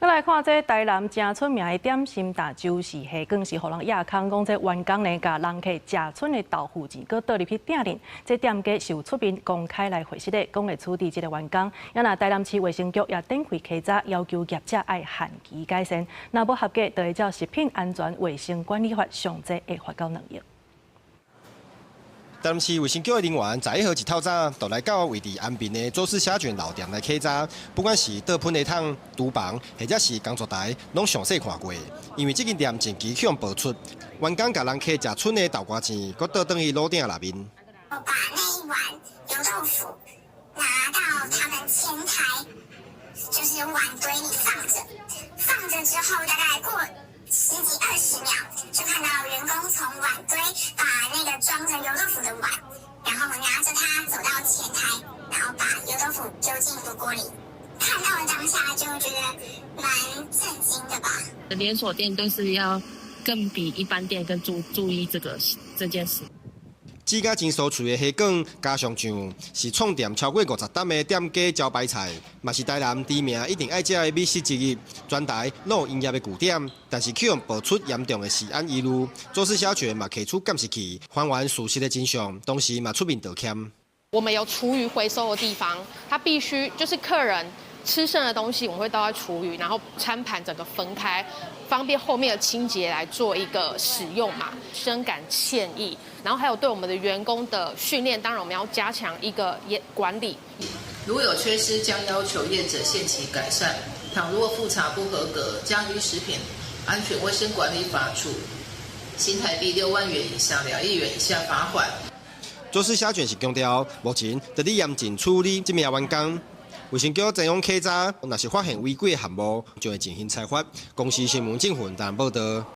閣來看這台南誠出名的點心大周氏蝦卷是予人掖空講，這員工呢共人客食賰的豆腐錢閣倒入去鼎裡，這店家是有出面公開來回釋的，講會處置這個員工。啊若台南市衛生局也展開稽查，要求業者愛限期改善，若無合格，就會照食品安全衛生管理法上濟會罰到2億。台南市衛生局的人員11號一透早就來到位佇安平的周氏蝦捲老店來稽查，不管是倒噴的桶、廚房，或者是工作台，攏詳細看過。因為這間店近期去予爆出，員工共人客食賰的豆乾錢，閣倒轉去爐鼎內面。我把那一碗油豆腐拿到他們前台，就是碗堆裡放着，放着之後大概過十幾二十秒，就看到員工從碗堆把那個裝着油豆腐的碗，然後拿着它走到前台，然後把油豆腐丟進滷鍋裡。看到了當下就覺得蠻震驚的吧。連鎖店都是要更比一般店更注意這件事。這家真酥脆的蝦卷加上醬，是創店超過50擔的店家招牌菜，嘛是台南知名一定愛食的美食之一。全台攏有營業的據點，但是去予爆出嚴重的食安疑慮，周氏蝦捲嘛提出監視器，還原事實的真相，同時嘛出面道歉。我們有廚餘回收的地方，它必須就是客人吃剩的東西，我們會倒在廚餘，然後餐盤整個分開，方便後面的清潔來做一個使用嘛。深感歉意，然後還有對我們的員工的訓練，當然我們要加強一個嚴管理。如有缺失，將要求業者限期改善。倘若複查不合格，將依食品安全衛生管理法處新台幣6萬元以下2億元以下罰款。周氏蝦捲是強調，目前佇咧嚴正處理這名員工。衛生局前往稽查，若是發現違規的項目，就會進行裁罰。公視新聞鄭雲台報導。